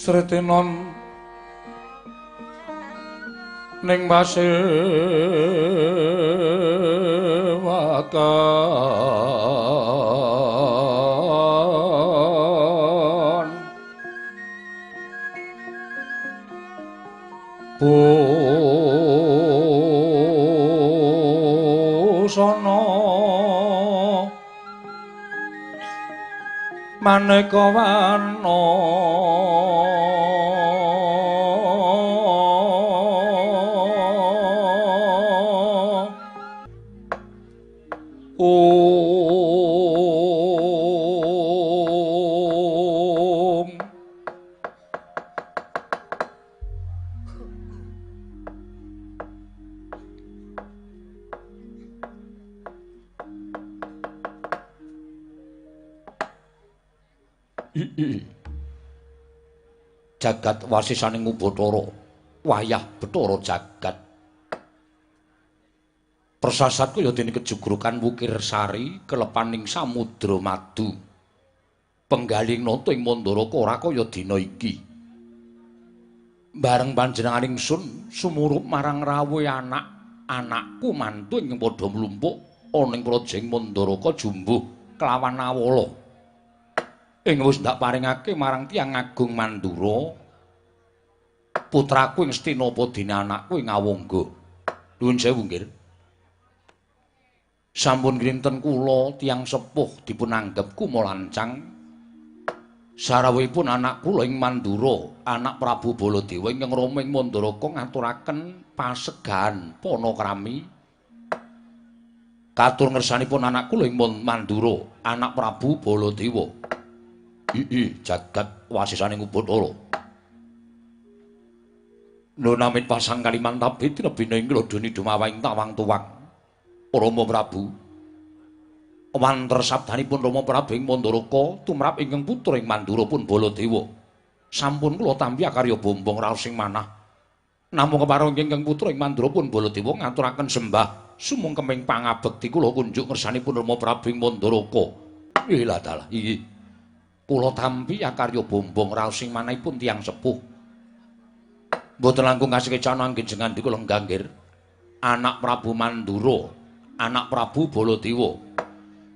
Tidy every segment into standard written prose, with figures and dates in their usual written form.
Sretinon ning pasewakan busana maneka warna. Om. Jagat wasisaning Ubathara, wayah Bathara jagat. Persasat kaya dene kejugrukan Wukir Sari kelepaning samudra madu. Penggaling nata ing Mandaraka ora kaya dina iki. Bareng panjenengan ingsun sumurup marang rawuhe anak-anakku mantu ingkang padha mlumpuk ana ing praja ing Mandaraka jumbuh kelawan awala. Ing wis ndak paringake marang tiyang agung Mandura, putraku ing Astina apa dene anakku ing Awangga. Nuwun sewu nggih. Sampun kinten kula tiyang sepuh dipun anggep kumalancang. Sarawuhipun anak kula ing Mandura, anak Prabu Baladewa ingkang rama ing Mandaraka ngaturaken pasegahan panakrami. Katur ngersanipun anak kula ing Mandura, anak Prabu Baladewa. Ii jagat wasisaning Ubathara. Nunamit pasang Kalimantabe tinebina ing glodoni dumawaing tawang tuwang. Rama Prabu wanter sabdanipun Rama Prabu ing Mandaraka tumrap ingkang putra ing Mandura pun Baladewa. Sampun kula tampi akarya bombong raos ing manah. Namung kepareng ingkang putra ing Mandura pun Baladewa ngaturaken sembah sumungkeming pangabekti kula kunjuk ngersanipun Rama Prabu ing Mandaraka. Ilah dalah iki. Kula tampi akarya bombong raos ing manahipun tiyang sepuh. Mboten langkung kasekecana anggen jengandika lenggah nggih. Anak Prabu Mandura, anak Prabu Baladewa.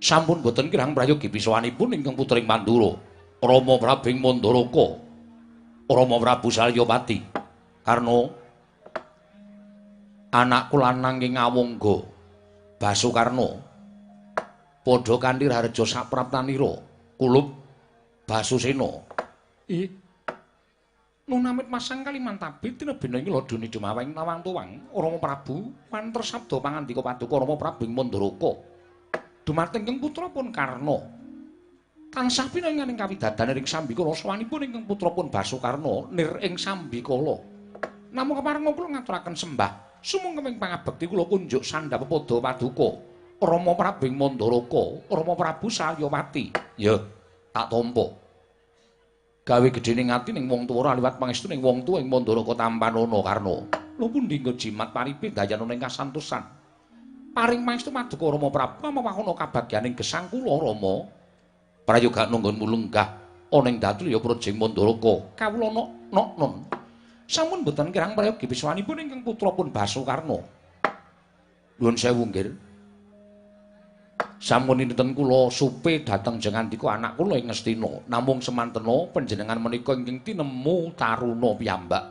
Sampun boten kirang prayogi pisawanipun ingkang putring Mandura, Rama Prabu ing Mandaraka, Rama Prabu Salyapati. Karna anakku lanang ing Awangga, Basukarna, padha kanthi raharja sapraptanira, kulup Basusena. Ih. Nunamit masang Kalimantabe tinebina ing lodone dumawaing tawang tuwang Rama Prabu wanter sabda pangandika paduka Rama Prabu ing Mandaraka. Dumateng ingkang putra pun Karna. Tansah pinanganing kawidadan ing sambikala sawanipun ingkang putra pun Basukarna nir ing sambikala. Namung kepareng kula ngaturaken sembah sumungkeming pangabekti kula kunjuk sandhap pepada paduka Rama Prabu ing Mandaraka, Rama Prabu Salyapati. Ya, tak tampa. Gawe gedhening ati ning wong tuwa ora liwat pangestu ning wong tuwa ing Mandaraka tampanana Karna. Lho pundi nggo jimat paripe dayanana ing kasantosan. Paring pangestu paduka Rama Prabu amawahana kabagyaning gesang kula Rama. Prayoga nunggon mulenggah ana ing datu ya praja ing Mandaraka. Kawula nok-non. Sampun boten kirang prayogi piswanipun ingkang putra pun Basukarna. Nuwun sewu nggih. Sampun dinten kula supe dhateng jengandika anak kula ing Ngastina. Namung semantena panjenengan menika ingkang tinemu taruna piyambak.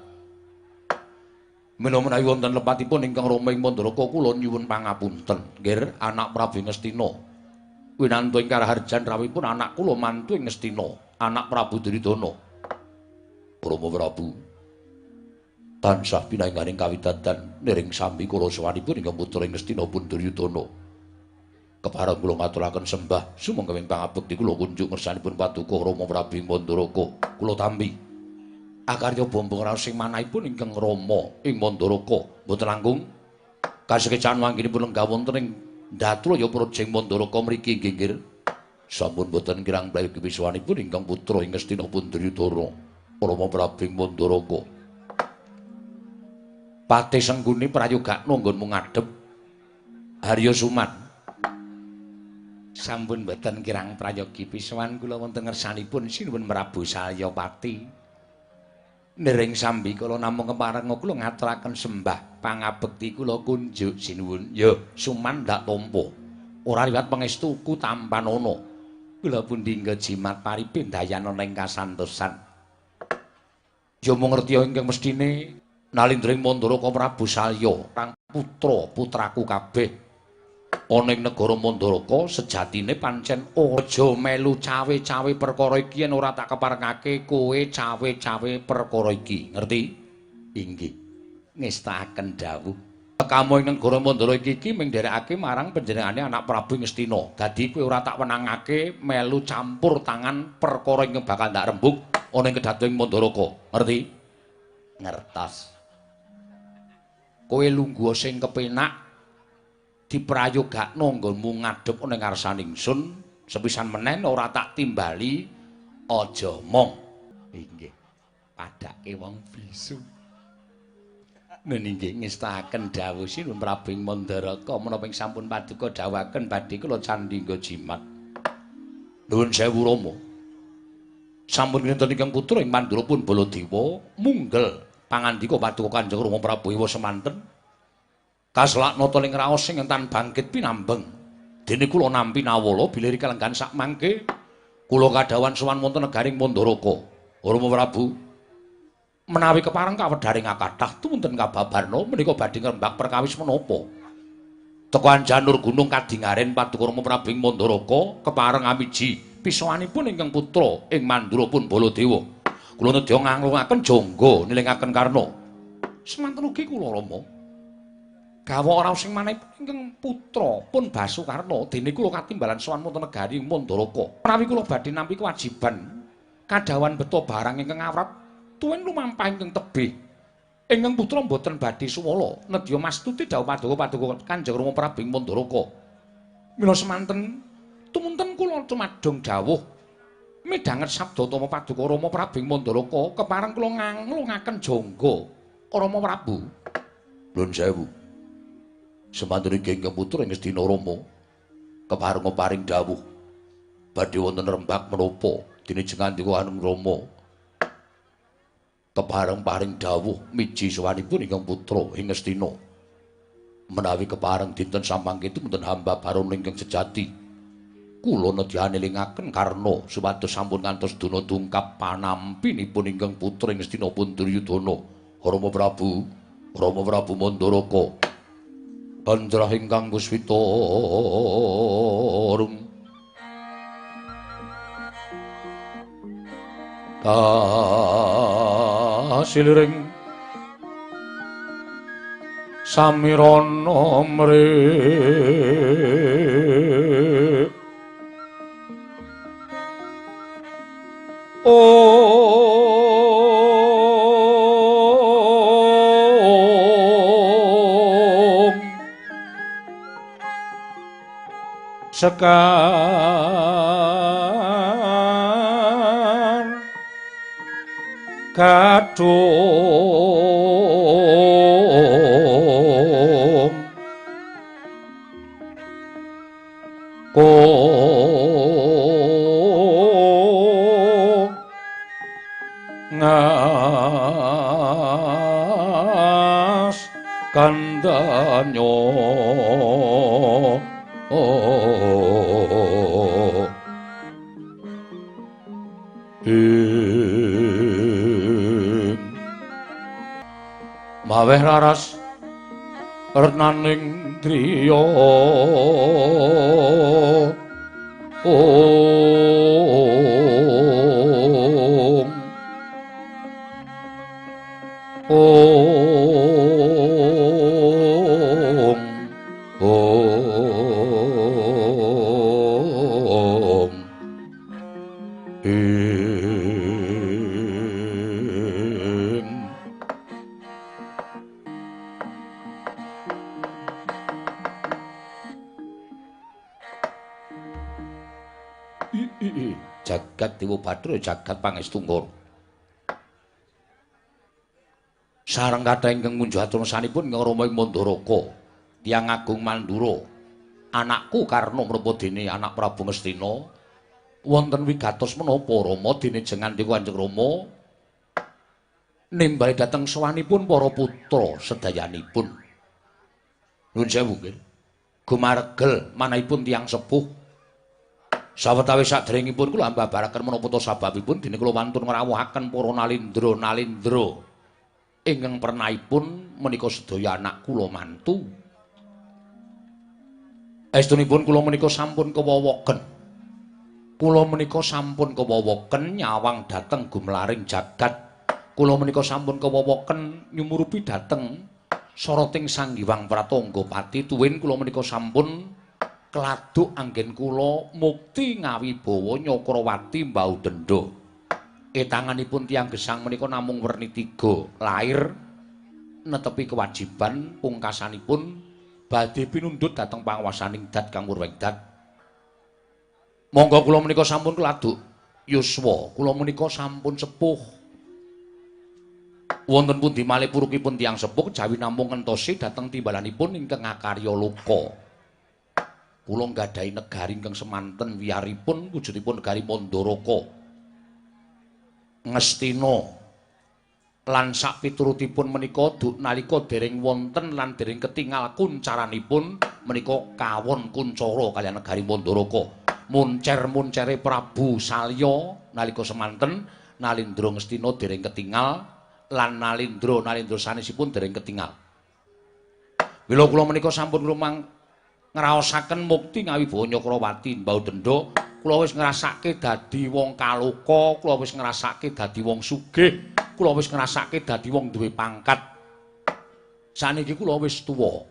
Menawa menawi wonten lepatipun ingkang rama ing Mandaraka kula nyuwun pangapunten. Nggih, anak Prabu Ngastina. Winantu ing karaharjan rawuhipun anak kula mantu ing Ngastina, anak Prabu Duryudana. Rama Prabu tansah pinainganing kawidadan niring sambi kula sawanipun ingkang putra ing Ngastina pun Duryudana. Kepareng kula ngaturaken sembah sumangga ing pangabekti kula kunjuk ngersanipun paduka Rama Prabu ing Mandaraka. Kula tampi akarya bombong raos ing manahipun ingkang rama ing Mandaraka. Mboten langkung kasekecan mangginipun lenggah wonten ing Datraya praja ing Mandaraka mriki nggih nggih. Sampun boten kirang prayogi pisuwanipun ingkang putra ing Ngastina pun Duryudana, Rama Prabu ing Mandaraka. Patih Sengguni prayogakna nggonmu ngadhep Harya Suman. Sampun boten kirang prayogi pisuwan kula wonten ngersanipun sinuwun Prabu Salyapati. Nering sambi kula namung kepareng kula ngaturaken sembah pangabekti kula kunjuk sinuwun. Ya, suman ndak tampa. Ora liwat pangestuku tampanana. Kula pundi jimat paripe ndayana ing kasantosan. Ya mung ngerti ingkang mesthine nalindring Mandaraka Prabu Salya kang putra putraku kabeh ana ing negara Mandaraka sejatine pancen aja melu cawe-cawe perkara iki yen ora tak keparengake kowe cawe-cawe perkara iki. Ngerti? Inggih. Ngestakaken dawuh. Tekamu ing negara Mandara iki ming nderekake marang panjenengane anak Prabu Ngastina. Dadi kowe ora tak wenangake melu campur tangan perkara ingkang bakal ndak rembug ana ing kedaton Mandaraka. Ngerti? Ngertos. Kowe lungguh sing kepenak diprayogakno nggonmu ngadhep ana ing ngarsane ingsun, sepisan menen ora tak timbali aja mong. Inggih. Padake wong bisu. Nggih ngestakaken dawuh Sinuwun Prabu ing Mandaraka menapa ing sampun paduka dawuhaken badhe kula candhingga jimat. Nuwun sewu Rama. Sampun kinten ingkang putra ing Mandura pun Baladewa munggel pangandika paduka Kanjeng Rama Prabu Iwa semanten. Kaselak nata ing raos sing entan bangkit pinambeng. Dene kula nampi nawala bilih kalenggan sak mangke kula kadhawan sowan wonten negaring Mandaraka. Rama Prabu menawi kepareng kawedharing kathah tumunten kababarna menika badhe ngrembak perkawis menapa. Tekan janur gunung kadingaren paduka Rama Prabu ing Mandaraka kepareng amiji pisowanipun ingkang putra ing Mandura pun Baladewa. Kula nedya nganglungaken jangga nilingaken Karna. Semanten ugi kula Rama. Gawa ora sing manahipun ingkang putra pun Basukarna dene kula katimbalan sowan wonten negari Mandaraka. Menawi kula badhe nampi kewajiban kadhawan beto barang ingkang awrat tuwin lumampah ingkang tebih. Ingkang putra mboten badhe suwala nedya mastuti dawuh paduka-paduka Kanjeng Rama Prabu ing Mandaraka. Mila semanten tumunten kula cumadong dawuh midhanget sabda tama paduka Rama Prabu ing Mandaraka kepareng kula nganglungaken jangga Rama Prabu. Nuwun sewu. Semanten ingkang putra ing Ngastina Rama kepareng paring dawuh badhe wonten rembak menapa dene jengandika Hanung Rama kepareng paring dawuh miji sowanipun ingkang putra ing Ngastina menawi kepareng dinten samangke tumunten hamba baron ingkang sejati kula nedya nelingaken Karna supados sampun ngantos dana dungkap panampinipun ingkang putra ing Ngastina pun Duryudana. Rama Prabu, Rama Prabu Mandaraka Anjrah ingkang kuswita rum kasiliring samirana mrih Sekar kadung ko ngas kandanyo maweh raras renaning driya om om om ing jagat Dewa Bathara jagat Pangestu Ngara. Sareng kathah ingkang ngunjuh atursanipun ing Rama ing Mandaraka, tiyang agung Mandura, anakku Karna menapa dene anak Prabu Ngastina, wonten wigatos menapa Rama dene jengandika Kanjeng Rama Nimbali dhateng sowanipun para putra sedayanipun. Nuwun sewu nggih. Gumaregel manahipun tiyang sepuh. Sawetawis saderengipun kula ambabaraken menapa ta sababipun dene kula wantun ngrawuhaken para nalindra-nalindra ingkang pernahipun menika sedaya anak kula mantu. Estunipun kula menika sampun kewowoken. Kula menika sampun kewowoken nyawang dhateng gumlaring jagat. Kula menika sampun kewowoken nyumurupi dhateng soroting Sang Hyang Pratangga Pati tuwin kula menika sampun kladuk anggen kula mukti ngawibawa Nyakrawati mbau denda. Etanganipun tiyang gesang menika namung werni tiga, lair netepi kewajiban pungkasanipun badhe pinundhut dhateng panguwasaning dat kang wurwengdat. Monggo kula menika sampun kladuk yuswa, kula menika sampun sepuh. Wonten pundi malih purukipun tiyang sepuh jawi namung ngentosi dhateng timbalanipun ingkang ngakarya loka. Kula nggadahi negari ingkang semanten wiyaripun wujudipun negari Mandaraka. Ngastina lan sakpiturutipun menika nalika dereng wonten lan dereng ketingal kuncaranipun menika kawon kuncara kaliyan negari Mandaraka. Muncer-muncere Prabu Salya nalika semanten Nalindra Ngastina dereng ketingal lan nalindra-nalindra sanesipun dereng ketingal. Mila kula menika sampun rumang ngraosaken mukti ngawibawa Nyakrawati mbau denda, kula wis ngrasake dadi wong kaloka, kula wis ngrasake dadi wong sugih, kula wis ngrasake dadi wong duwe pangkat. Saniki kula wis tuwa.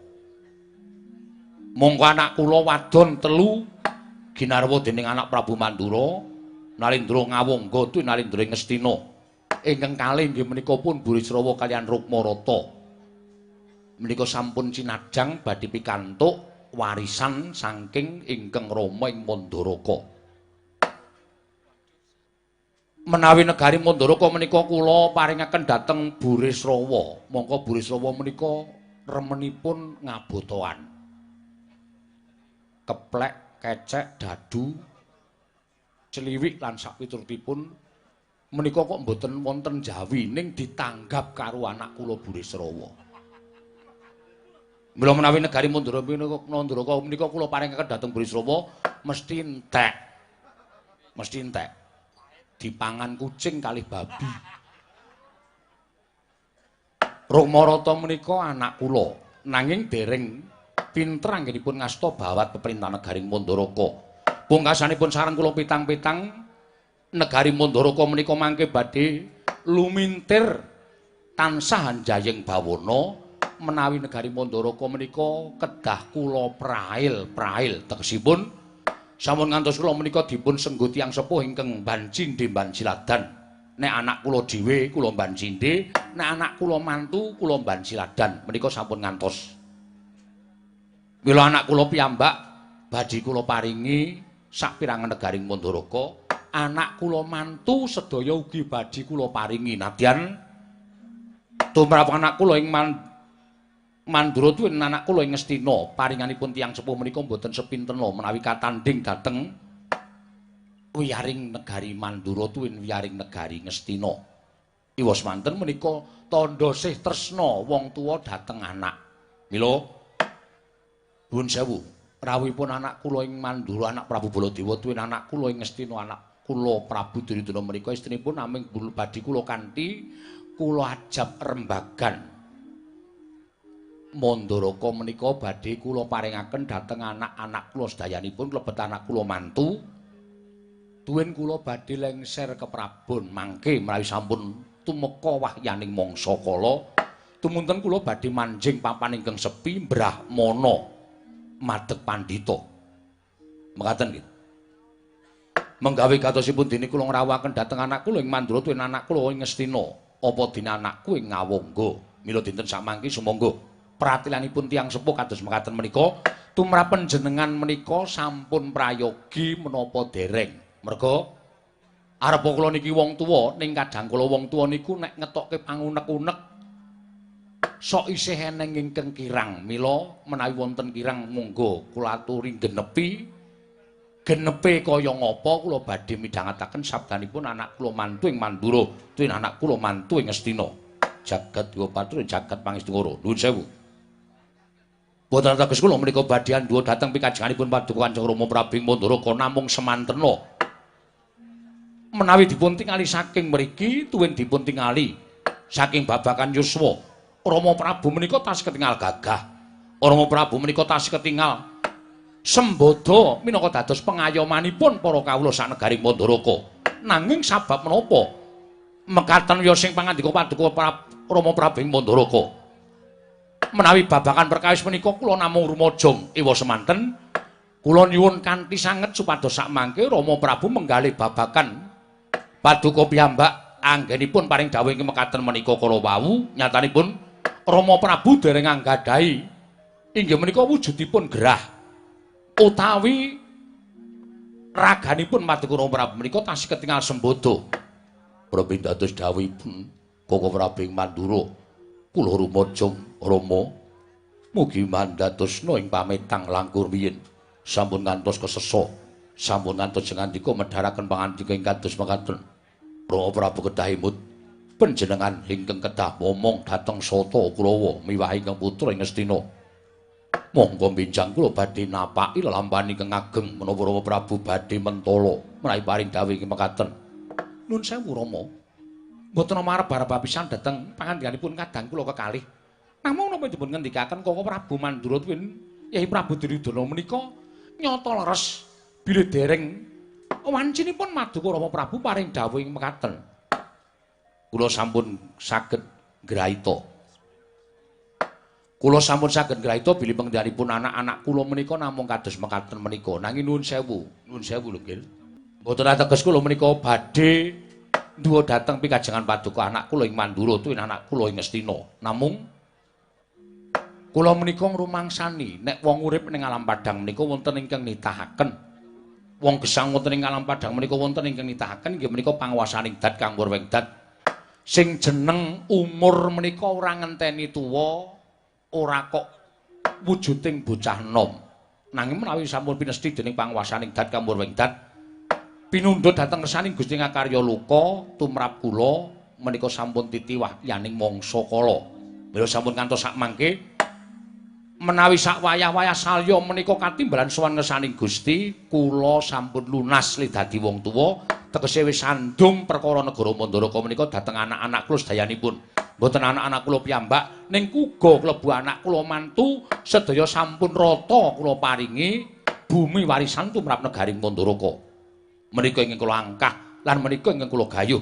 Monggo anak kula wadon telu ginarwa dening anak Prabu Mandura, Nalindra Ngawangga tuwin Nalindra Ngastina. Ingkang kalih inggih menika pun Burisrawa kaliyan Rukmarata. Menika sampun cinajang badhe pikantuk warisan saking ingkang rama ing Mandaraka. Menawi negari Mandaraka menika kula paringaken dhateng Burisrawa. Mongko Burisrawa menika remenipun ngabotoan. Keplek, kecek, dadu, celiwik lan sakpiturutipun menika kok mboten wonten jawi ning ditanggap karo anak kula Burisrawa. Mila menawi negari Mandaraka menika kula paringaken dhateng Burisrawa mesti entek. Mesti entek. Dipangan kucing kalih babi. Rukmarata menika anak kula nanging dereng pinter anggenipun ngasta bawat peperintahan negari Mandaraka. Pungkasanipun sareng kula pitang-pitang negari Mandaraka menika mangke badhe lumintir tansah anjayeng bawana menawi negari Mandaraka menika kedah kula prail-prail tegesipun sampun ngantos kula menika dipun sengguh tiyang sepuh ingkang bancindhe banciladan. Nek anak kula dhewe kula bancindhe, nek anak kula mantu kula banciladan menika sampun ngantos. Mila anak kula piyambak badhe kula paringi sapirangan negari Mandaraka, anak kula mantu sedaya ugi badhe kula paringi nadyan tumrap anak kula ing Mandura tuwin anak kula ing Ngastina paringanipun tiyang sepuh menika mboten sepintena menawi katandhing dhateng wiyaring negari Mandura tuwin wiyaring negari Ngastina. Iwas manten menika tandha sih tresna wong tuwa dhateng anak. Mila nuwun sewu rawuhipun anak kula ing Mandura anak Prabu Baladewa tuwin anak kula ing Ngastina anak kula Prabu Duryudana menika istrinipun namung badhe kula kanthi kula ajab rembagan. Mandaraka menika badhe kula paringaken dhateng anak-anak kula sedayanipun klebet anak kula mantu tuwin kula badhe lengser ke Prabon mangke menawi sampun tumeka wahyaning mangsa kala tumunten kula badhe manjing papan ingkang sepi brahmana madeg pandhita. Mekaten nggih. Menggawe katosipun dene kula ngrawuhaken dhateng anak kula ing Mandura tuwin anak kula ing Ngastina apa dene anakku ing Ngawangga. Mila dinten samangke sumangga pratilanipun tiyang sepuh kados mekaten menika tumrap panjenengan menika sampun prayogi menapa dereng. Merga arepa kula niki wong tuwa ning kadang kula wong tuwa niku nek ngetokke pangunek-unek sok isih eneng ingkang kirang. Mila menawi wonten kirang monggo kula aturi genepi. Genepe kaya ngapa kula badhe midhangetaken sabdanipun anak kula mantu ing Mandura tuwin anak kula mantu ing Ngastina. Jagat Dewa Batara jagat pangestungara. Nuwun sewu. Boten teges kula menika badhe andhuwa dhateng pikajenganipun Paduka Kanjeng Rama Prabu Mandaraka namung semantena. Menawi dipun tingali saking mriki tuwin dipun tingali saking babakan yuswa, Rama Prabu menika tas ketingal gagah. Rama Prabu menika tas ketingal sembada minangka dados pengayomanipun para kawula sanegari Mandaraka. Nanging sabab menapa mekaten ya sing pangandika Paduka Rama Prabu Mandaraka? Menawi babakan perkawis menika kula namung rumajang ewa semanten, kula nyuwun kanthi sanget supados sakmangke Rama Prabu menggalih babakan Paduka piyambak anggenipun paring dawuh ing mekaten menika kala wau. Nyatanipun Rama Prabu dereng anggadhahi inggih menika wujudipun gerah utawi raganipun Paduka Rama Prabu menika tasih ketingal sembada. Prabu dados dawuhipun Koko Prabu ing Mandura, kula rumajang Rama mugi mandhatosna ing pametang langkung rumiyin. Sampun ngantos kesesa, sampun ngantos ngandika medharaken pangandika ing kados mekaten. Rama Prabu kedah imut panjenengan ingkang kedah momong dhateng Sata Kurawa miwah ingkang putra ing Ngastina. Monggo benjang kula badhe napaki lelampahan ingkang ageng menapa Rama Prabu badhe mentala menawi paring dawuh ing mekaten. Nun sewu Rama, mboten arep pisan dhateng pangandikanipun kadang kula kekalih. Namung napa dipun ngendikaken Koko Prabu Mandura tuwin Yai Prabu Duryudana menika nyata leres bilih dereng wancinipun Maduka Rama Prabu paring dawuh ing mekaten. Kula sampun saged ngraita. Kula sampun saged ngraita bilih pengendhanipun anak-anak kula menika namung kados mekaten menika. Nanging nuwun sewu, nuwun sewu lho nggih. Mboten ateges kula menika badhe nduwa dhateng pikajengan Paduka anak kula ing Mandura tuwin anak kula ing Ngastina. Namung kula menika ngrumangsani nek wong urip ning alam padhang menika wonten ingkang nitahaken. Wong gesang wonten ing alam padhang menika wonten ingkang nitahaken inggih menika panguwasaning dat kang murwing dat. Sing jeneng umur menika ora ngenteni tuwa, ora kok wujuding bocah nom. Nanging menawi sampun pinesti dening panguwasaning dat kang murwing dat, pinundhut dhateng ngersaning Gusti Ngakarya Loka tumrap kula menika sampun titiwah yaning mangsa kala. Mila sampun kantos sakmangke menawi sak wayah-wayah salya menika katimbalan sowan ngersaning Gusti, kula sampun lunas le dadi wong tuwa, tegese wis sandung perkara negara Mandaraka menika dhateng anak-anak kula sedayanipun. Mboten anak-anak kula piyambak, ning uga klebu anak kula mantu sedaya sampun rata kula paringi bumi warisan tumrap negari Mandaraka. Menika ingkang kula angkah lan menika ingkang kula gayuh.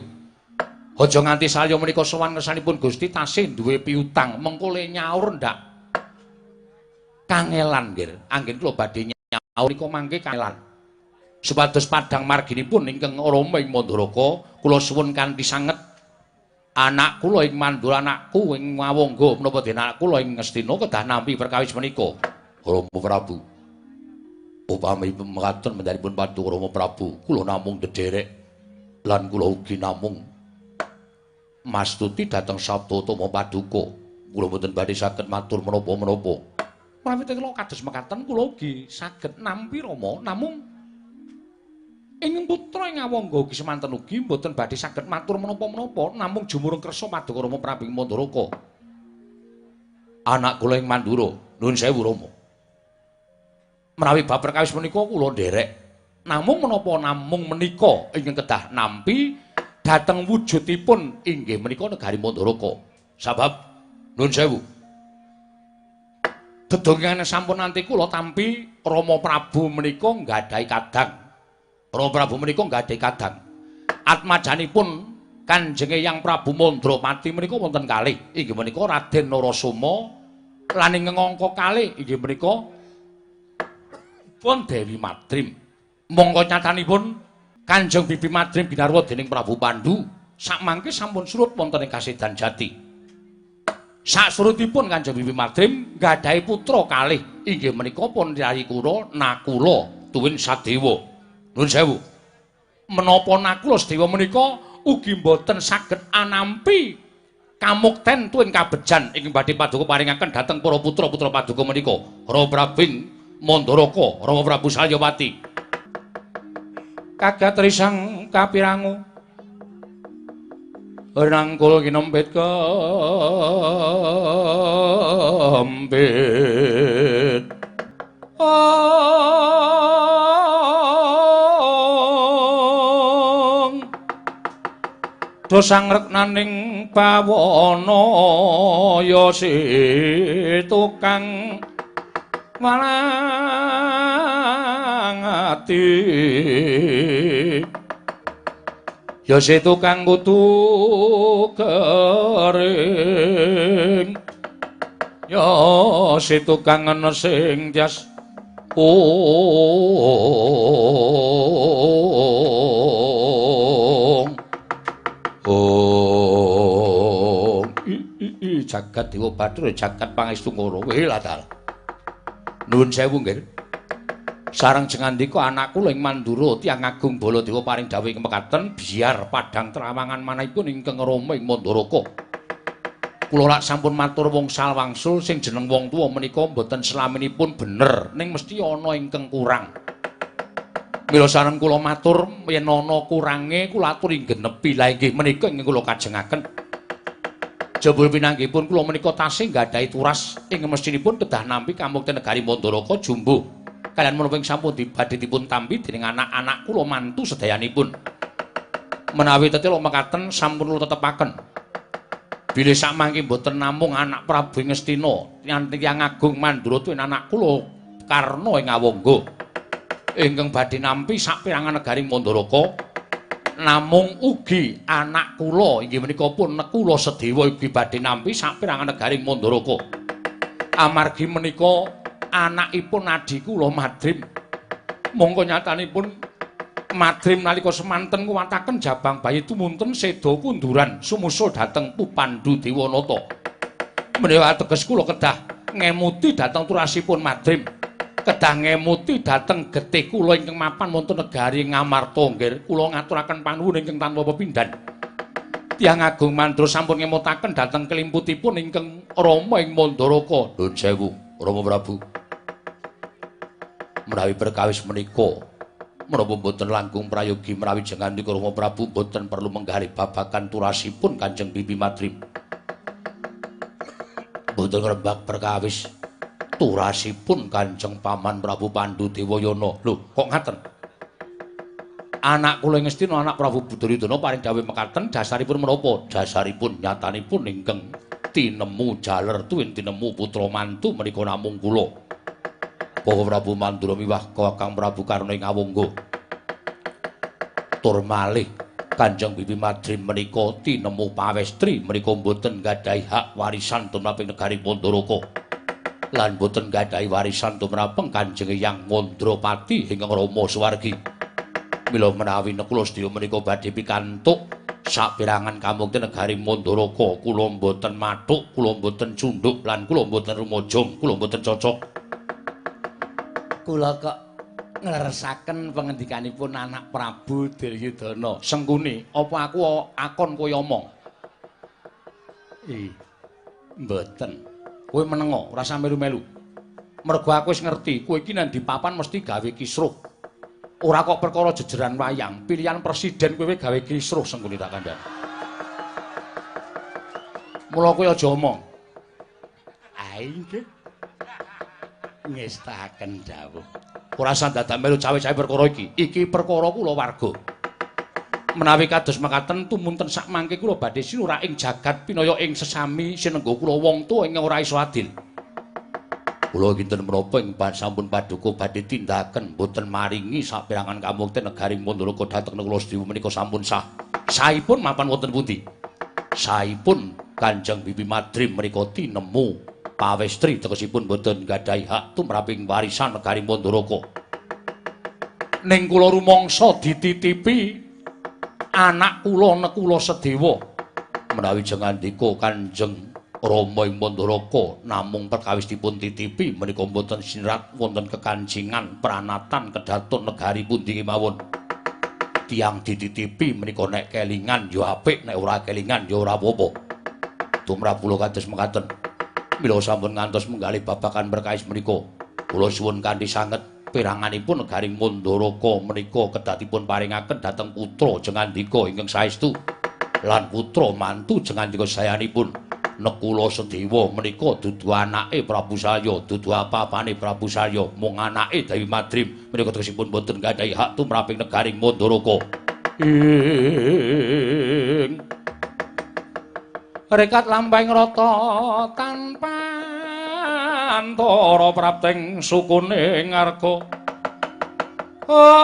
Aja nganti salya menika sowan ngersanipun Gusti tasih duwe piutang, mengko le nyaur ndak kangelan nggih. Anggen kula badhe nyaur nika mangke kangelan. Supados padhang marginipun ingkang Rama ing Mandaraka, kula suwun kanthi sanget anak kula ing Mandura, anakku ing Ngawangga menapa dene anak kula ing Ngastina kedah nampi perkawis menika. Rama Prabu, upami mekaten mendharipun Paduka Rama Prabu, kula namung dedherek lan kula ugi namung mastuti dhateng sabda utama Paduka. Kula mboten badhe saged matur menapa-menapa. Menawi kula kados mekaten kula ugi saged nampi Rama, namung ing putra ing Ngawangga ugi semanten ugi mboten badhe saged matur menapa-menapa, namung jumurung kersa Paduka Rama Prabu Mandaraka. Anak kula ing Mandura, nuwun sewu Rama. Menawi bab perkawis menika kula nderek, namung menapa namung menika ingkang kedah nampi dhateng wujudipun inggih menika negari Mandaraka. Sabab nuwun sewu, dedongan sampun nanti kula tampi Rama Prabu menika nggadahi kadang. Rama Prabu menika nggadahi kadang. Atmajanipun Kanjeng Eyang Prabu Mandrapati menika wonten kalih, inggih menika Raden Narasoma lan ingkang angka kalih inggih menika pun Dewi Madrim. Mongko nyatanipun Kanjeng Bibi Madrim ginarwa dening Prabu Pandu sakmangke sampun surut wonten ing Kasedan Jati. Saksurutipun Kanjeng Bibi Madrim nggadahi putra kalih inggih menika pun Yayi Kura Nakula tuwin Sadewa. Nuwun sewu. Menapa Nakula Sadewa menika ugi mboten saged anampi kamukten tuwin kabejan ingkang badhe Paduka paringaken dhateng para putra-putra Paduka menika. Rama Prabu Mandaraka, Rama Prabu Salyapati. Kagat risang kapirangu. Rangkul kinempit kempit. Ong do sangreknaning bawana ya si tukang walang ati ya si tukang kudu kering ya si tukang ana sing tias ong ong i jagat Dewa Bathara jagat Pangestu Ngoro weh latal. Nuwun sewu nggih. Sareng jengandika anak kula ing Mandura tiyang agung Baladewa paring dawuh ing mekaten biar padhang trawangan manahipun ingkang Rama ing Mandaraka. Kula lak sampun matur wongsal wangsul sing jeneng wong tuwa menika mboten selaminipun bener ning mesti ana ingkang kurang. Mila sareng kula matur yen ana kurange kula aturi genepi. Lah inggih menika ingkang kula kajengaken. Jebul pinanggihipun kula menika tasih nggadahi turas ing mestinipun kedah nampi kamukten negari Mandaraka jumbuh. Kaliyan menapa ing sampun badhe dipun tampi dening anak-anak kula mantu sedayanipun. Menawi tetela mekaten sampun kula tetepaken. Bilih samangke mboten namung anak Prabu Ngastina, tiyang agung Mandura tuwin anak kula Karna ing Awangga. Ingkang badhe nampi saperangan negari Mandaraka, namung ugi anak kula inggih menika pun Nekula Sedewa ugi badhe nampi saperangan negari Mandaraka. Amargi menika anakipun adhi kula Madrim. Mongko nyatanipun Madrim nalika semanten kuwataken jabang bayi tumunten seda kunduran sumusul dhateng Pupandu Dewanata. Menawi ateges kula kedah ngemuti dhateng turasipun Madrim. Kedah ngemuti dhateng getih kula ingkang mapan wonten negari Ngamarta nggih. Kula ngaturaken panuwun ingkang tanpa pepindhan. Tiyang agung Mandura sampun ngemutaken dhateng kelimputipun ingkang Rama ing Mandaraka. Nuwun sewu, Rama Prabu. Menawi perkawis menika menapa mboten langkung prayogi menawi jengandika Rama Prabu mboten perlu menggali babagan turasipun Kanjeng Bibi Madrim. Mboten ngrembak perkawis turasipun Kanjeng Paman Prabu Pandu Dewayana. Lho, kok ngaten? Anak kula Ngastina anak Prabu Duryudana paring dawuh mekaten dasaripun menapa? Dasaripun nyatanipun ingkang tinemu jaler tuwin tinemu putra mantu menika namung kula. Bapak Prabu Mandura miwah Kakang Prabu Karna ing Awangga. Tur malih Kanjeng Bibi Madrim menika tinemu pawestri menika mboten nggadahi hak warisan tumraping negari Mandaraka. Lan mboten nggadahi warisan tumraping Kanjeng Hyang Mandrapati ingkang Rama Suwargi. Mila menawi Nekula sedaya menika badhe pikantuk saperangan kamukten negari Mandaraka, kula mboten mathuk, kula mboten cunduk lan kula mboten rumajung, kula mboten cocok. Kula kok ngleresaken pangendikanipun anak Prabu Duryudana. Sengkuni, apa aku akon kowe omong? Mboten. Kowe menengo, ora usah melu-melu. Mergo aku wis ngerti, kowe iki nang di papan mesti gawe kisruh. Ora kok perkara jejeran wayang, pilihan presiden kowe gawe kisruh Sengkuni tak kandhani. Mula kowe aja omong. Ae nggih. Ngestaken dawuh. Ora usah dadak melu cawe-cawe perkara iki. Iki perkara kula warga. Menawi kados mekaten tumunten sakmangke kula badhe sinurak ing jagat pinaya ing sesami sinengga kula wong tuwa ingkang ora iso adil. Kula kinten menapa ing sampun paduka badhe tindaken mboten maringi saperangan kamukten negari Mandaraka dhateng kula sedaya menika sampun sah. Sahipun mapan wonten pundi? Sahipun Kanjeng Bibi Madrim menika tinemu pawestri tegesipun mboten nggadahi hak tumraping warisan negari Mandaraka. Ning kula rumangsa dititipi anak kula Nekula Sedewa. Menawi jengandika Kanjeng Rama ing Mandaraka namung perkawis dipun titipi menika mboten sinerat wonten kekancingan pranatan kedaton negari pundi kemawon. Tiyang dititipi menika nek kelingan ya apik, nek ora kelingan ya ora apa-apa. Tumrap kula kados mekaten. Mila sampun ngantos menggalih babagan perkawis menika. Kula suwun kanthi sanget peranganipun negari Mandaraka menika kedah dipun paringaken dhateng putra jengandika ingkang saestu. Lan putra mantu jengandika sayanipun Nekula Sedewa menika dudu anake Prabu Salya, dudu apa-apane Prabu Salya, mung anake Dewi Madrim menika tegesipun boten gadhahi hak tumraping negaring Mandaraka. Ing rekat lampahing rata tanpa antara prapting sukune ngarga. Ong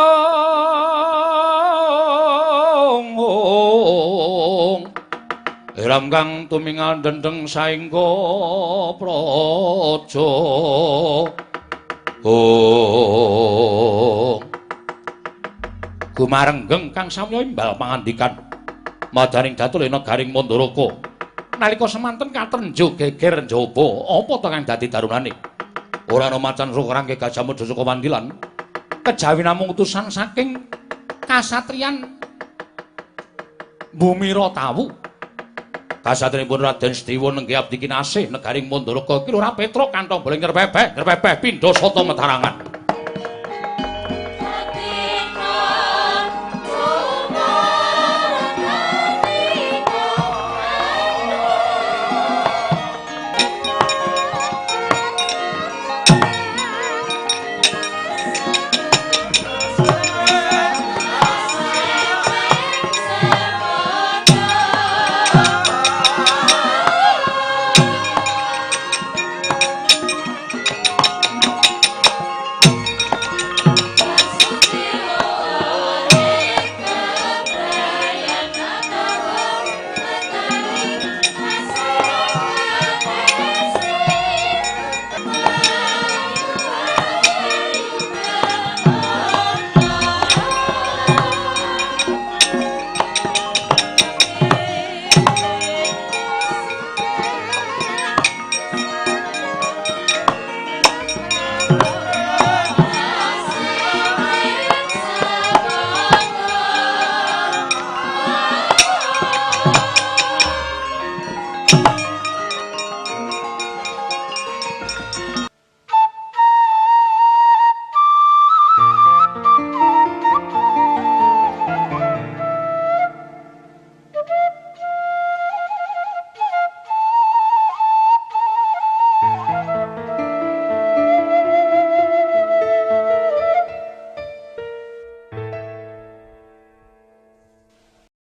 Eram kang tumingal dendeng saengga praja. Ong gumarenggeng kang samya imbal pangandikan madaning datul negaring Mandaraka. Nalika semanten katrenjo geger njaba, apa ta kang dadi darunane? Ora ana macan sukrangke Gajah Mada saka Wandilan. Kejawi namung utusan saking kasatriyan Bumira Tawu. Kasatriyanipun Raden Setiwa nenggih abdi kinasih negaring Mandaraka iki ora petruk kantong boleng nyrepepeh, nyrepepeh pindha sata metarangan.